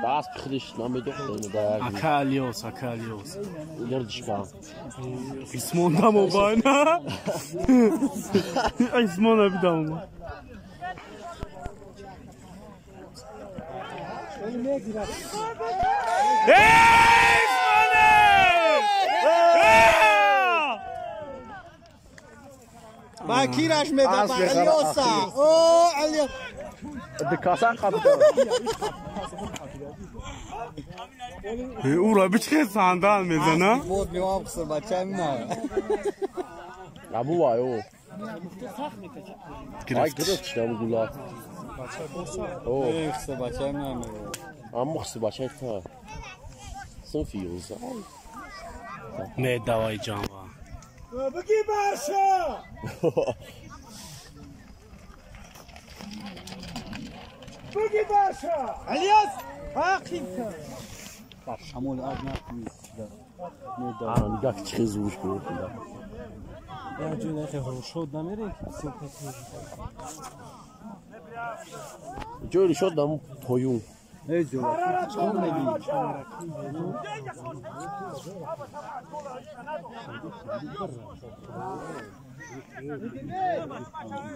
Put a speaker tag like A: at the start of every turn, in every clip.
A: Даст худиш намедохт.
B: Акалиос, акалиос.
A: Гардишка.
B: Исмон дамобайна. Исмон абидам.
C: Ба кираш меда ба Алиоса. О, Алиос.
A: Дикасан қабд.
B: Ура бичхе сандал мезана?
C: Вот меом қиср бачам на.
A: Абу вай о. Ай гирифт шам гула. О,
C: қиср бачам на.
A: Аммо қиср бачай та. Синфи ёза.
B: Не давай ҷанва.
D: Бги барша! Бги барша! Алиас! Ҳақиқа!
C: Бар шамол аз накунӣ.
A: А, нигоҳ чӣ зуш буд.
D: Я ҷой нахе рушод намерем ки бисёр
A: ҷой рушод нам поюн.
C: Эй ҷой, чикор мегӣ?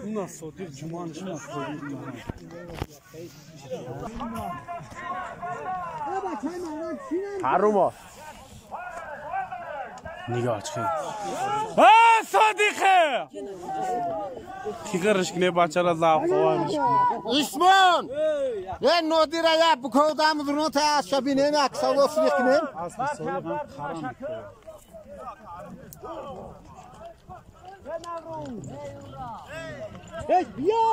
B: Уна Содиқ Ҷуманш на Содиқ.
A: Ҳарумо.
B: Нигоҳ чӣ. А Содиқе! Ки ғирш кне бачара завқова мешкне.
C: Исмон! Е Нодира я букодам зурнота аз шабинем аксало сиқнем.
D: Эй, бия!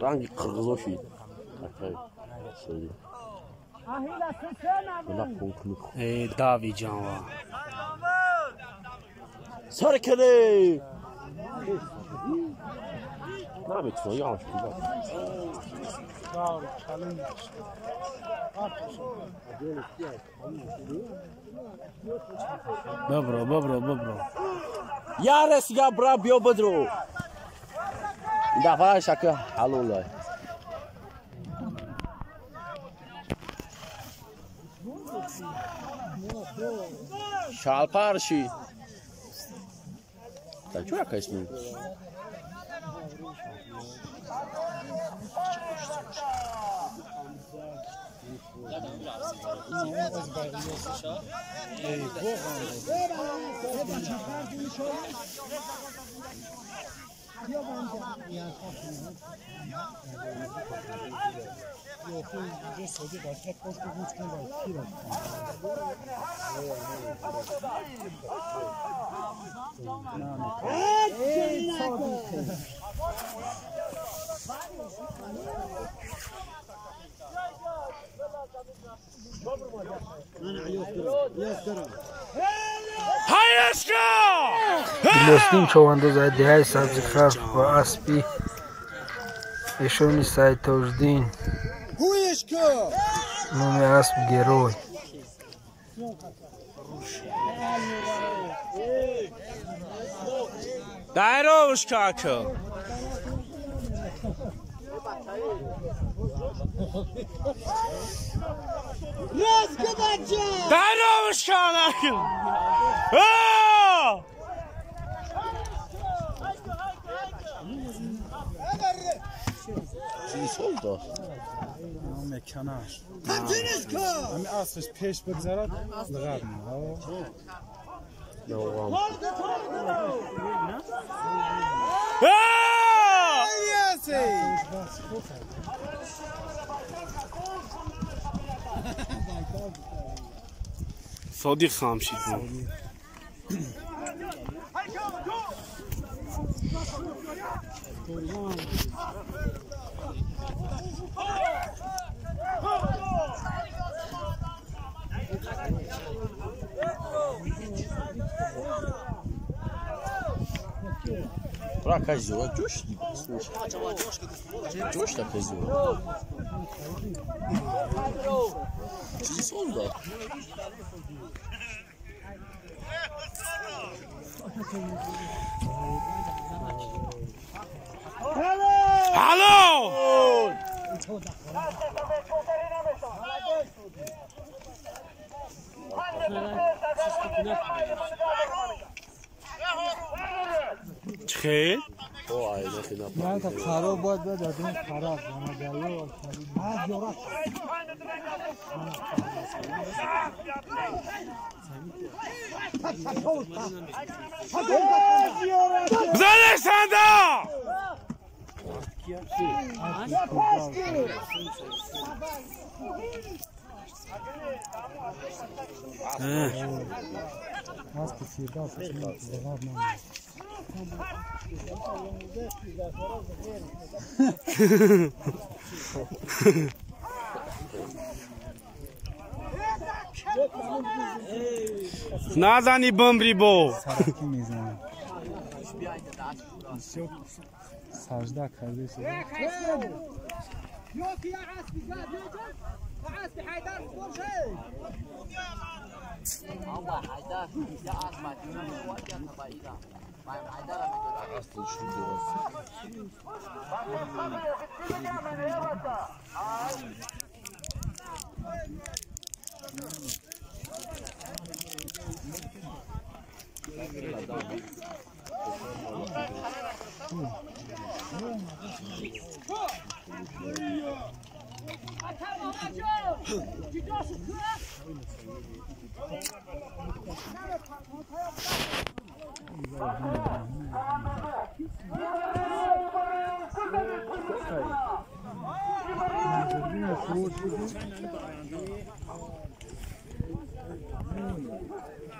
A: Ранги қирғизо шид. Акай. Содиқ.
B: Э, дави ҷанва.
A: Сар кане! Наметавон, яш куда.
B: Бабро, бабро, бабро.
A: Ярес я бра биё бадро. Дафа шака ҳалолай. Шалпарши. Та чё яка исми?
E: Муслим човандоз деҳаи Сабзихарф ва аспи эшони Саидтоҷиддин. Номи асп Герой.
B: Дайровушка ака. Дайровушка ака.
D: Меканаш. Ами аспаш пеш бигзарад, лиғат
B: Содиқ хам шид.
A: Пракаш зора ҷош ҷош таке зора. Чизи соз да.
B: Алло! Чхел?
D: من تا خراب باید باید از این خراب
B: بزنش سندا! Назани бамри бо.
D: Сажда карда.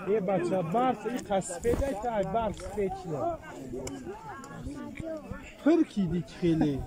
F: یه بچه برف این قصفه ده برف سفید چیه پرکی دیک خیلی